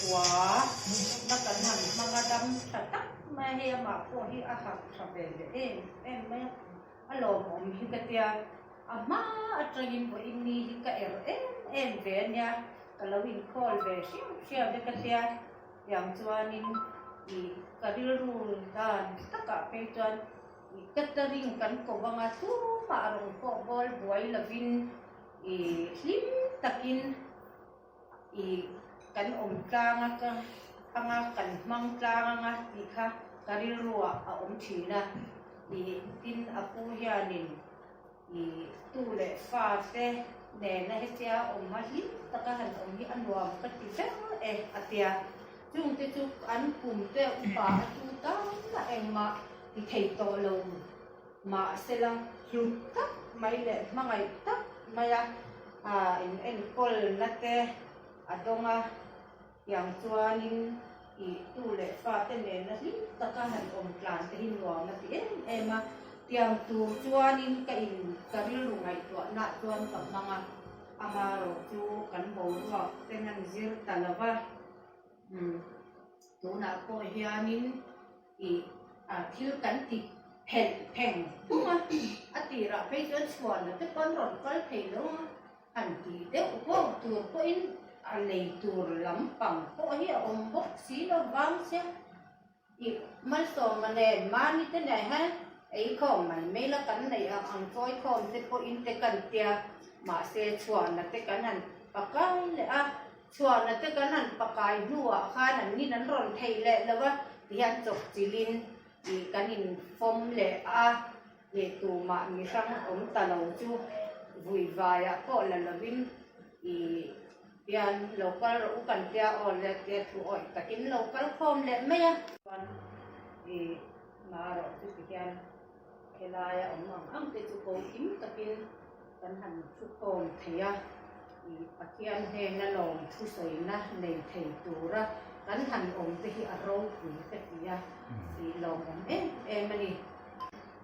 kua na kan han hmang a, dam tha tak mai a hei amah pawh hi a harh tha ve leh em em mai a, a lawmawm hi ka tia. A hma atangin vawiin ni hi ka er em em ve a nia, ka lo inkhawl ve hriau hriau te ka tia, tiang chuanin ih ka rilru dan takah phei chuan ih catering kan ko anga tumah rawn pawh bawl buai lovin ih hlim takin ih kan awm tlang a ka anga kan hmang tlang anga tih kha ka rilruah a awm thin a, ih tin a pu hianin ih tu leh fa te nena hetia awm a hlim taka han awm hi a nuam ka ti ber e a tia, chungte chu an kum te upa a tu tam a engmah ti thei tawh lo Mahsela, hlut tak mai leh hmangaih tak maia in enkawlna te a dawng a, tiang chuanin ih tu leh fate nena hlim taka han awm tlan te hi nuam a ti em em a, tiang tur chuanin ka in ka rilru ngaihtuahnaah chuan ka hmang a, amaherawh chu kan boruak te nan zir ta lo va, tunah pawh hianin. Ih a thil kan ti phelh pheng phung a, a tirah phei chuan chhuahna te pawn rawn kal thei lo a, han tih deuh huau tur pawhin a lei tur lampang pawh hi a awm bawk si lo vang sia. Ih Malsawma nen mahni te nen hian ei khawm mai mai la kan neih ang ang chawi khawm te pawhin te kan tia, mahse chhuahna te kan han pakai leh a. Chhuahna te kan han pakai hnuah khan an nin an rawn thei leh lo a, tihian chawp chilhin ih kan infawm leh a, ih tumah mi hrang awm ta lo chu vui vaiah pawh la lovin ih hian lo kal rawh u kan tia aw le tia thu awih takin lo kal khawm leh mai a. Chuan ih marawh chu tihian helaia awm ang ang te chu ko kim takin kan han thu khawm thei a. Pathian hnena lawm thusawina nei thei tura kan han awm te hi a ropui ka ti a, tih lawmawm em em a ni.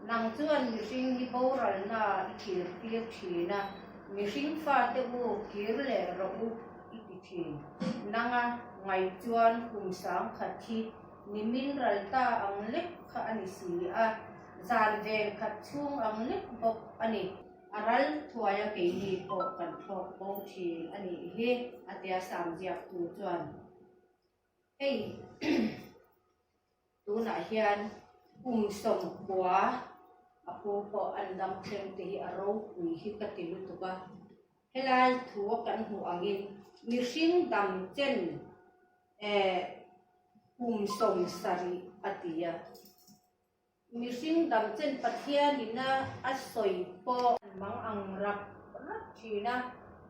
Nang chuan mihring hi boralna i thlir tir thin a, mihring fate u kir leh rawh u i ti thin. Nanga ngaih chuan kum sangkhat hi nimin ral ta ang lek kha a ni si a, zan ven khat chhung ang lek bawk a ni. A ral thuai a keini pawh kan thlawk bo thin a nih hi a tia Sam ziaktu chuan hei tunah hian kum sawmkua a pu pawh an dam thleng te hi a ropui hi ka ti lutuk a, helai thu a kan hmuh angin mihring dam chen eh kum 70 a ti a. Mihring dam chen Pathian in a a sawi pawh. An mang ang rap rap thin a,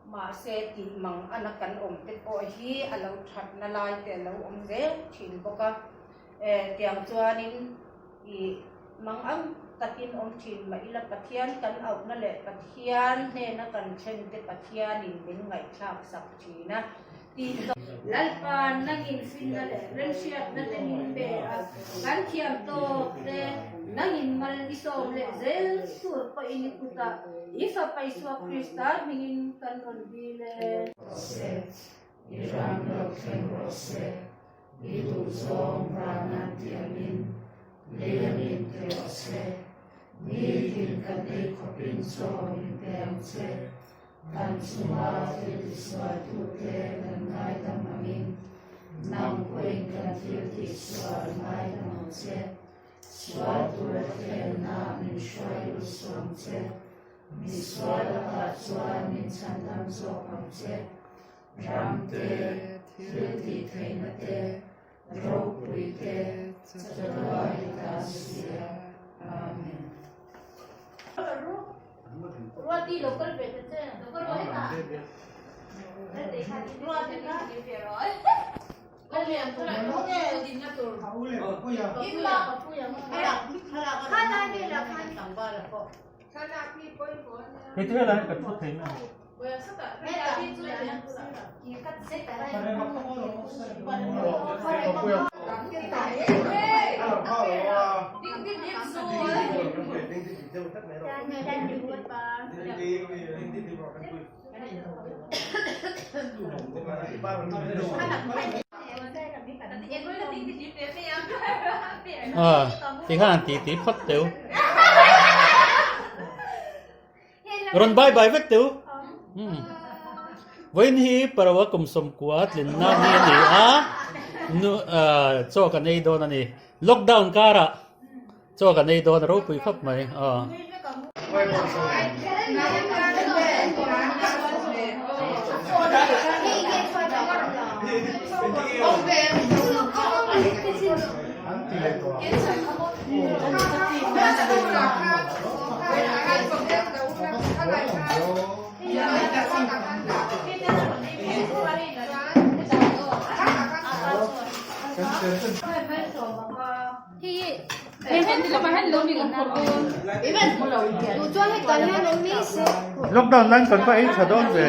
mahse tih mang ana kan awm te pawh hi a lo thatna lai te a lo awm zel thin bawk a. Eh tiang chuanin ih mang ang takin awm thin mah ila Pathian kan auhna leh Pathian hnena kan then te Pathianin min ngaihthlak sak thin a. Tih tawh. Lalpa nangin finna leh remhriatna te min pe a, kan thiam tawk te nangin mal i sawm leh zel tur pawhin i kutah i Fapa Isua Krista hmingin kan rawn dil e. Rawh se, i ram lo thleng rawh se, i duhzawng van an ti angin lei angin ti rawh se, nitin kan ei khawpin chaw min pe ang che. Kan chunga thil tisualtute kan ngaidam angin, nang pawhin kan thil tihsual ngaidam ang che. Sual tura thlelna min hruai lut suh ang che. Mi sual lakah chuan min chhandam zawk ang che. Ram te, thil tihtheihna te, ropui te, chatuah i ta sia. Amen. Ruati lo kal ve ta che. Ruati ka. Hei te helai ka thu thei mai. Ah, tikhan han ti ti phawt teu. Rawn bye bye vek teu. Hmm. Vawiin hi Parawa kum sawmkua tlinna ni a ni a, nu ah chaw kan ei dawn a ni. Lockdown karah chaw kan ei dawn a ropui khawp mai. Aw. Lockdown laiin kan va ei tha dawn ve.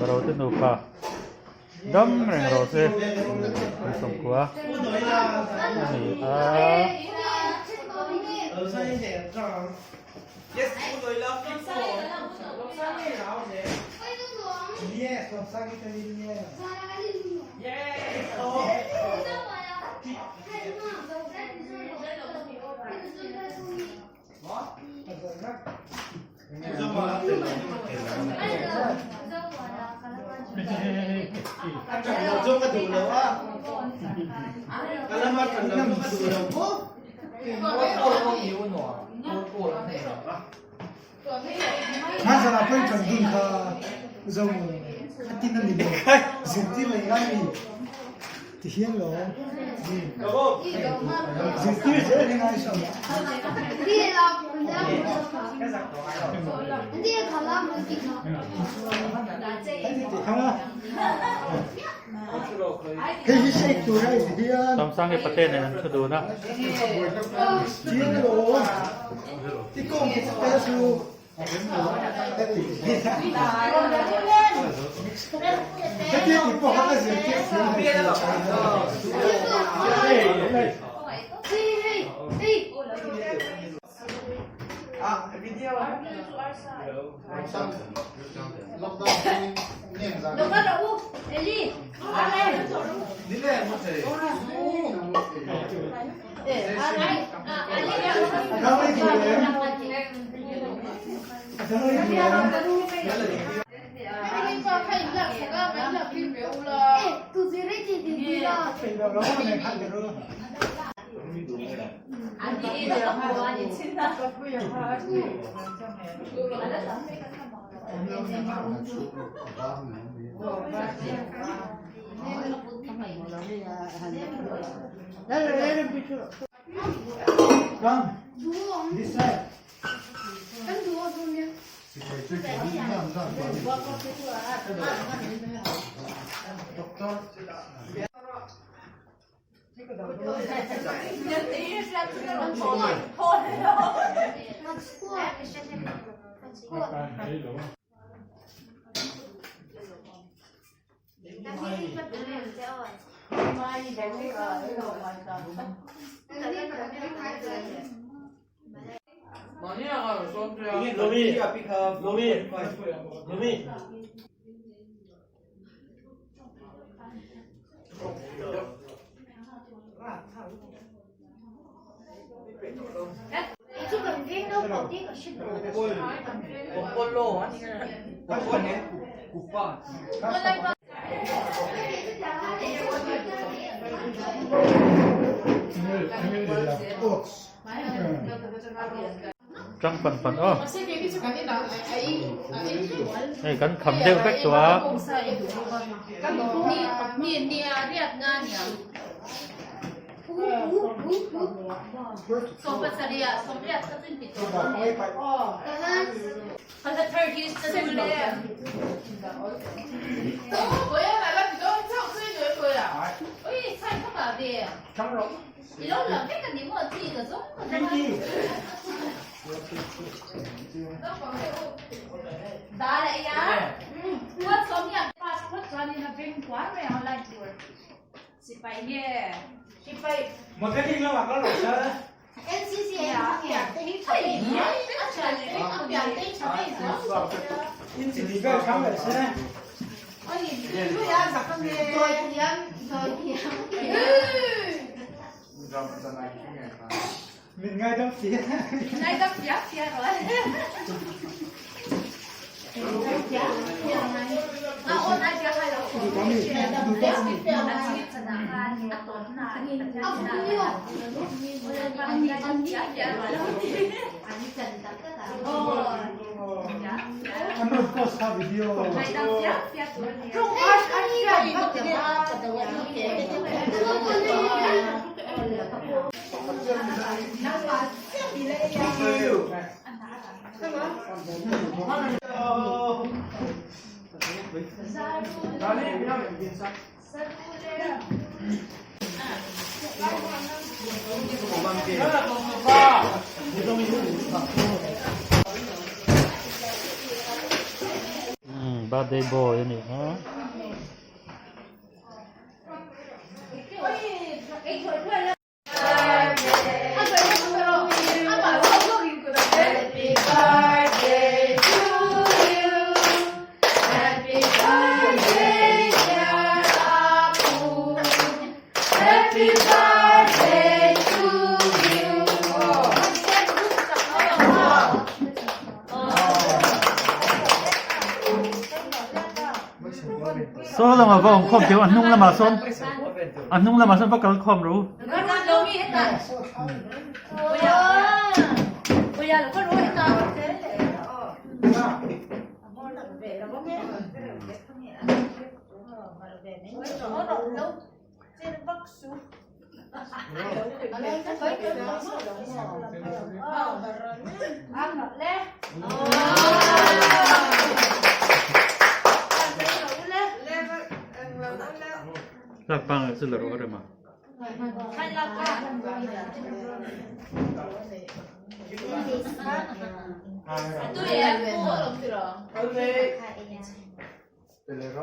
Ro te nupa dam reng rawh se kan sawmkua a ni a. Samsung hi pate nen an thu dun a. Tang pan pan aw. Hei kan kham deuh vek tawh a. Birthday boy a ni a. Saw lamah va awm khawm teu a hnung lamah sawn a hnung lamah sawn va kal khawm ru. Lak pang chu la rawh rema.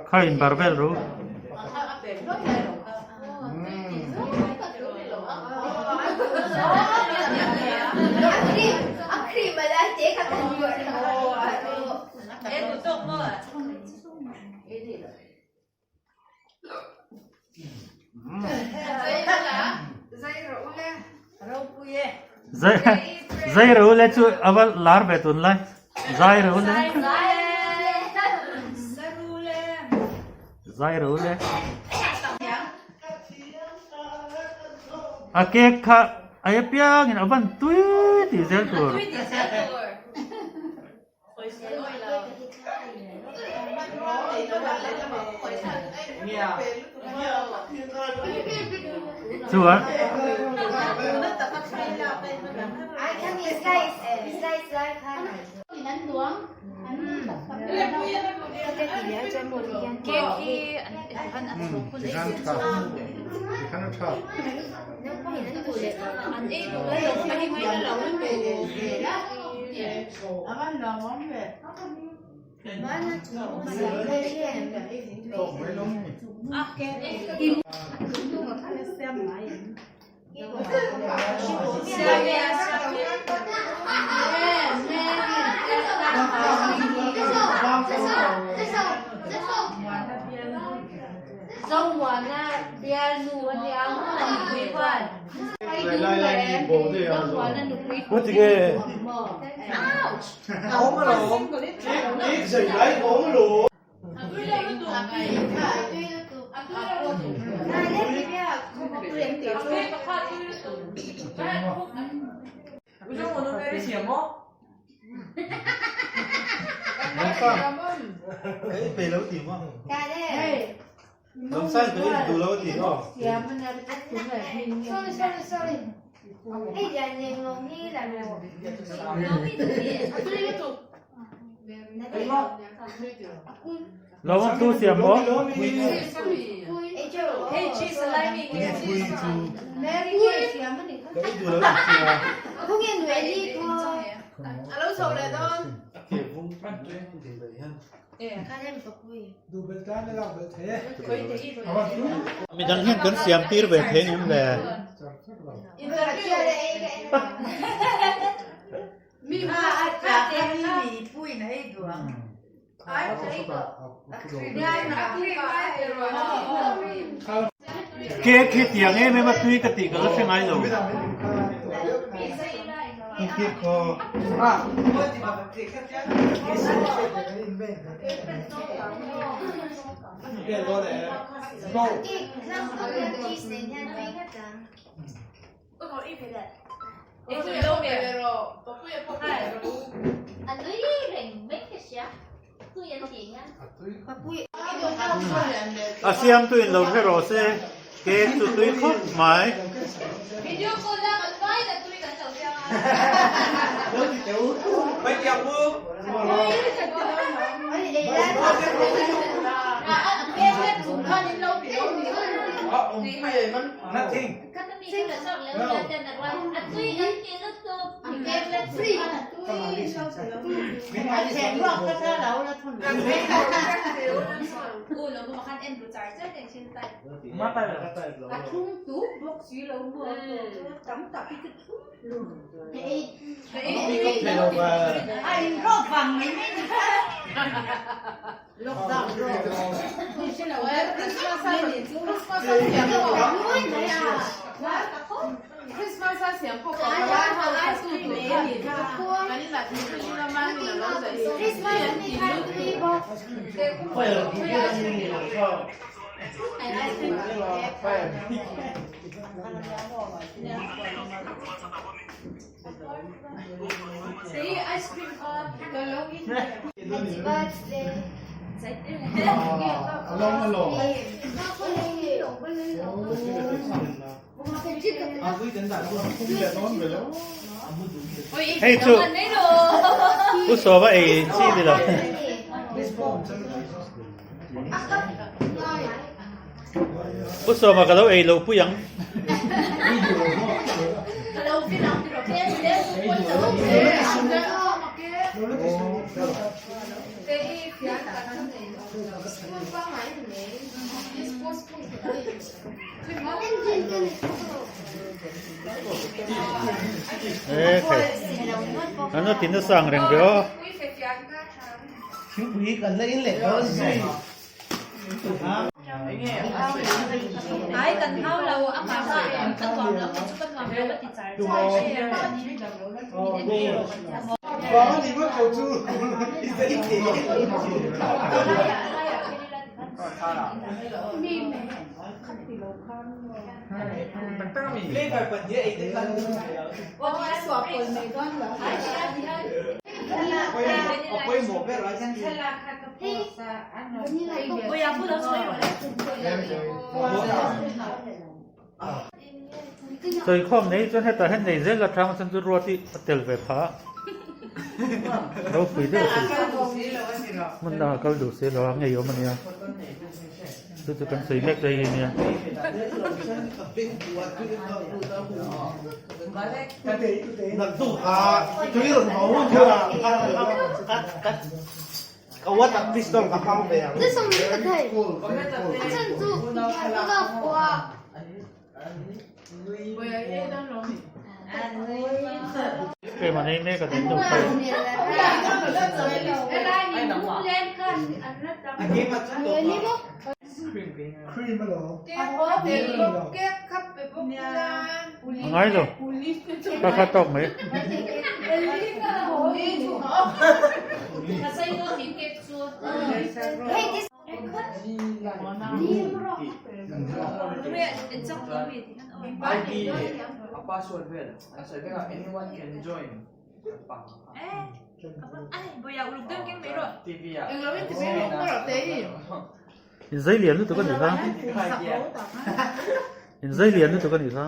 Kha in bar vel ru. Zai ro le chu ava lar ve tun lai. Zai ro le. Zai ro le. A cake kha ai apiang in avan tui tih zel tur. Chuan Lawm tu siam maw? Midang hian kan siam tir ve thei ngem le? Cake hi tiang em em a tui ka tih ka la hre ngai lo. A siamtu in lo hre rawh se, cake chu tui khawp mai. Hei chu u sawma ei chi ni lo. U sawma ka lo ei lo pui ang. An lo ti nasa ang reng ve aw. Sawikhawm nei chuan hetah hian nei zel atang chuan chu ruat hi a tel ve pha a, ropui deuh a ni. Hmun dangah kal duh si lo a ngeiawm a nia. Chu chu kan sawi mek daih hi nia. Ice cream an ei mek a nih hnu kha. A ngai lo. Kha kha tawk mai. In zai lian lutuk a nih kha. In zai lian lutuk a nih kha.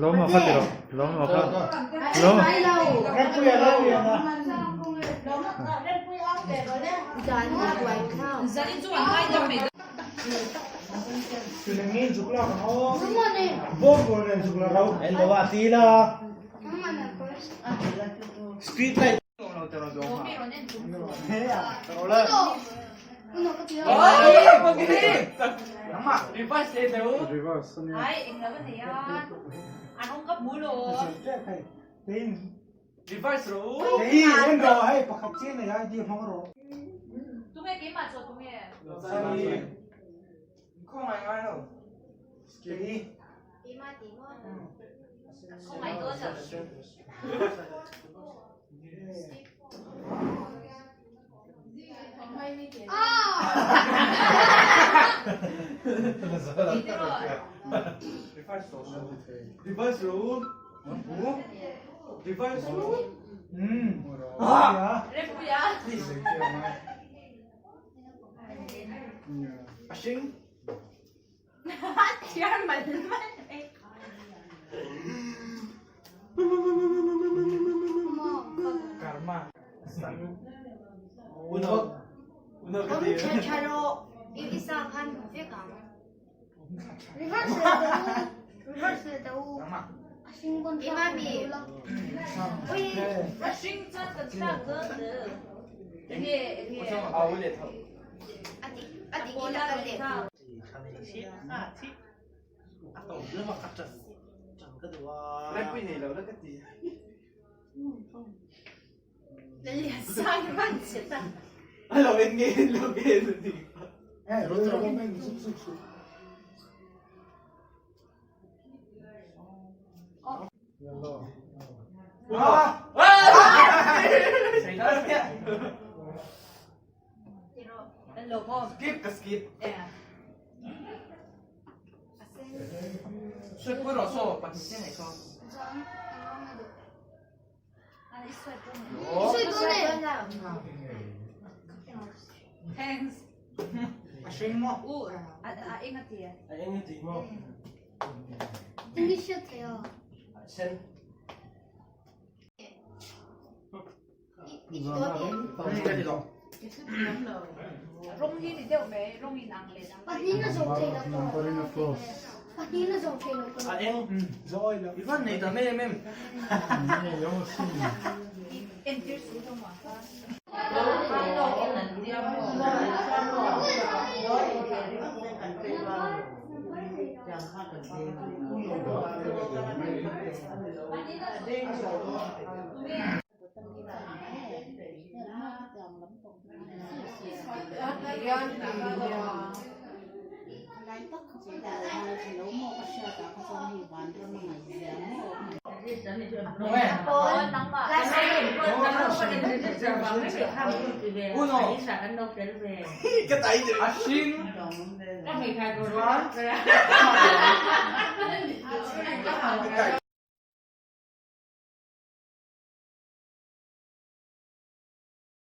Lawm a kha ti rawh. Lawm a kha. Lawm. Number in a cross.